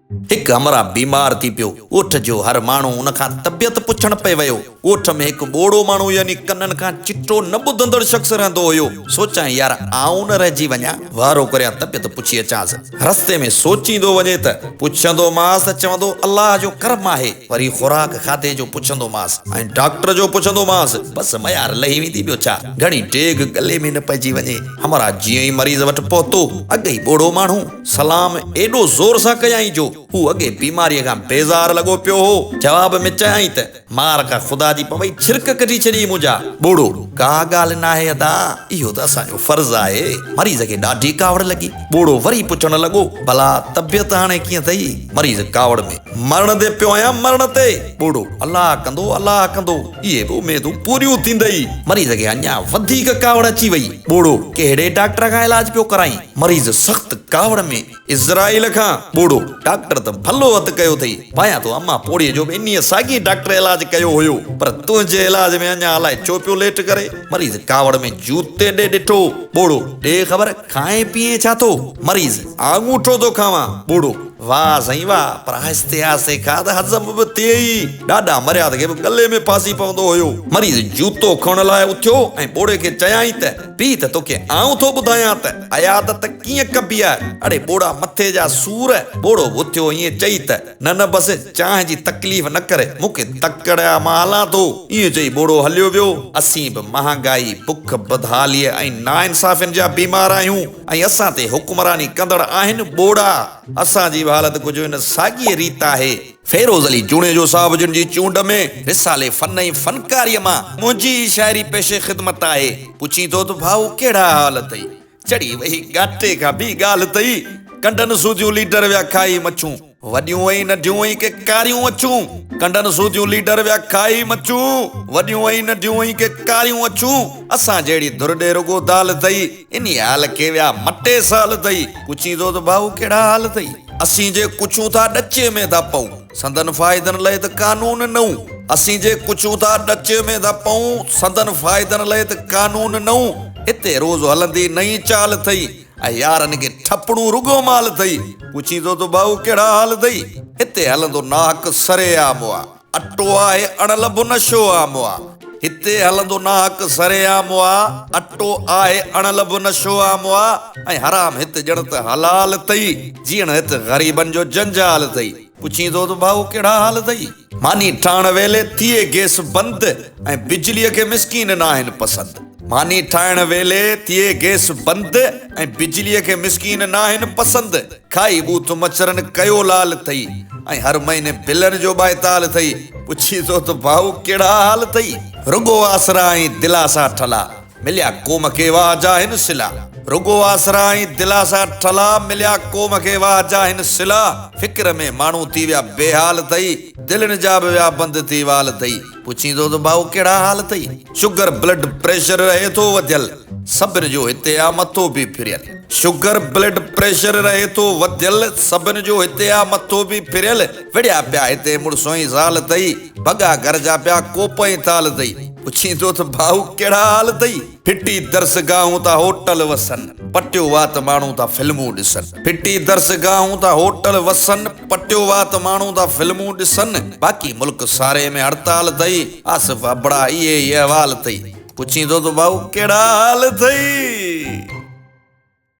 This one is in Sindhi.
هڪ همراهه بيمار ٿي پيو. ڳوٺ جو هر ماڻهو ان کان طبيعت پڇڻ پئي ويو. ڳوٺ ۾ هڪ ٻوڙو ماڻهو يعني ڪنن کان چٽو نه ٻڌندڙ شخص رهندو هيو. سوچيائين يار آئون نه رهجي وڃان، وارو ڪريان طبيعت پڇي اچانس. رستي ۾ سوچيندو وڃي ته پڇندومانس ته چوندو الله جو ڪرم آهي. وري خوراڪ کاڌي جو پڇندومانس ۽ ڊاڪٽر جو پڇندومانس. بس ميار لهي ويندي ٻيو ڇا. گهڻي ڊيگهه ڳلي ۾ نه پئجي وڃي. همراهه جيئن ئي مريض وٽ پهتو، اڳ ئي ٻوڙو ماڻهو. سلام ايڏو زور سان ڪيائين جو هو اڳي بيماريء کان بيزار لڳو پيو هو. جواب ۾ چيائين ته، مار ڪا خدا جي پوي ڇرڪ ڪڍي ڇڏيئي منهنجا. ٻوڙو، ڪا ڳالهه ناهي ادا، اهو ته اسان جو فرض آهي. مريض کي ڏاڍي ڪاوڙ لڳي. ٻوڙو وري پڇڻ لڳو، ڀلا طبيعت هاڻي ڪيئن اٿئي؟ مريض ڪاوڙ ۾، مرڻ تي پيو آهيان مرڻ تي. ٻوڙو، الله ڪندو الله ڪندو، اهي به اميدون پوريون ٿيندئي. مريض کي اڃا وڌيڪ ڪاوڙ اچي وئي. ٻوڙو، ڪهڙي ڊاڪٽر کان علاج پيو ڪرائين؟ مريض سخت ڪاوڙ ۾، اسرائيل کان. ٻوڙو، ڊاڪٽر ته ڀلو هٿ ڪيو اٿئي. ڀانيان ٿو امان پوڙهيء جو به انهيء ساڳئي ڊاڪٽر علاج ڪيو هيو، پر تنهنجي علاج ۾ اڃا الائي ڇو پيو ليٽ ڪري. مريض ڪاوڙ ۾ جوتي ڏي ڏٺو. ٻوڙو، ڏي خبر، کائين پيئين ڇا ٿو؟ مريض، آڱوٺو ٿو کاوان. ٻوڙو، واهه سائين واهه، پر آهستي آهستي کاء ته هضم به ٿئي. ڏاڏا مرياد کي به ڳلي ۾ ڦاسي پوندو هيو. مريض جوتو کڻڻ لاء اٿيو ۽ ٻوڙي کي چيائين ته، پيء ته توکي آئون ٿو ٻڌايان ته عيادت ڪيئن ڪبي آهي. اڙي ٻوڙا مٿي جا سور. ٻوڙو به اٿيو ائين چئي ته، نه نه بس چانهه جي تڪليف نه ڪر، مون کي تڪڙ آ مان هلان ٿو. ائين چئي ٻوڙو هليو ويو. اسين به مهانگائي، بک، بدحاليء ۽ ناانصافين جا بيمار آهيون ۽ اسان تي حڪمراني ڪندڙ آهن ٻوڙا. اسان جي به حالت ڪجهه ان ساڳيء ريت آهي. فيروز علي جوڻيجو صاحب جن جي چونڊ ۾ رسالي فن ۽ فنڪاريء مان منهنجي هي شاعري پيش خدمت آهي. پڇين ٿو ته ڀائو ڪهڙا حال اٿئي؟ چڙهي وئي ڳاٽي کان ٻي ڳالهه اٿئي. ڪنڊن سوڌيون ليڊر ويا کائي مڇون. وڏيون ۽ ننڍيون ۽ ڪي ڪاريون اڇون. ڪنڊن سوڌيون ليڊر ويا کائي مڇون. وڏيون ۽ ننڍيون ۽ ڪي ڪاريون اڇون. اسان جهڙي ڌر ڏي رڳو دال اٿئي. انهيء حال کي ويا مٽي سال اٿئي. پڇين ٿو ته ڀائو ڪهڙا حال اٿئي؟ اسين جي ڪڇون ٿا ڏچي ۾ ٿا پئون. سندن فائدن لئه ته قانون نئون. اسين جي ڪڇون ٿا ڏچي ۾ ٿا پئون. سندن فائدن لئه ته قانون نئون. هتي روز هلندي نئين چال اٿئي. ۽ يارن کي ٺپڻو رڳو مال اٿئي. پڇين ٿو ته ڀائو ڪهڙا حال اٿئي؟ هتي هلندو ناحق سرعام آ. اٽو آهي اڻ لڀ نشو آ مئا. هتي هلندو ناحق سرعام آ. اٽو آهي اڻ لڀ نشو آ مئا. ۽ حرام هت ڄڻ ته حلال اٿئي. جيئڻ هت غريبن جو جنجال اٿئي. پڇين ٿو ته ڀائو ڪهڙا حال اٿئي؟ ماني ٺاهڻ ويلي ٿئي گيس بند ۽ بجليء کي مسڪين ناهن پسند. ماني ٺاهڻ ويلي ٿئي گيس بند ۽ بجليء کي مسڪين ناهن پسند. کائي ٻوٿ مڇرن ڪيو لال ٿئي ۽ هر مهيني بلن جو ٻائيتال ٿئي. پڇي ٿو ته ڀائو ڪهڙا حال ٿئي؟ رڳو آسرا ۽ دلاسا ٺلا. مليا قوم کي واهه جا هن صلا. رڳو آسرا ۽ دلاسا ٺلا، مليا قوم کي واهه جا هن صلا. فڪر ۾ ماڻهو ٿي ويا بيحال ٿئي، دلين جا به ويا بند ٿي وال ٿئي. پڇين ٿو ته ڀائو ڪهڙا حال ٿئي؟ شگر بلڊ پريشر رهي ٿو وڌيل، سڀن جو هتي آ مٿو به ڦريل. شگر بلڊ پريشر رهي ٿو وڌيل، سڀن جو هتي آ مٿو به ڦريل. وڙهيا پيا هتي مڙس ۽ زال ٿئي، ڀڳا گهر جا پيا ڪوپ ۽ ٿال اٿئي. پڇين ٿو ته ڀائو ڪهڙا حال اٿئي. ڦٽي درسگاهون ٿا هوٽل وسن، پٽيو وات ماڻهو ٿا فلمون ڏسن. ڦٽي درسگاهون ٿا هوٽل وسن، پٽيو وات ماڻهو ٿا فلمون ڏسن. باقي ملڪ ساري ۾ هڙتال اٿئي، آصف ابڙا اهي ئي احوال اٿئي. پڇين ٿو ته ڀائو ڪهڙا حال اٿئي.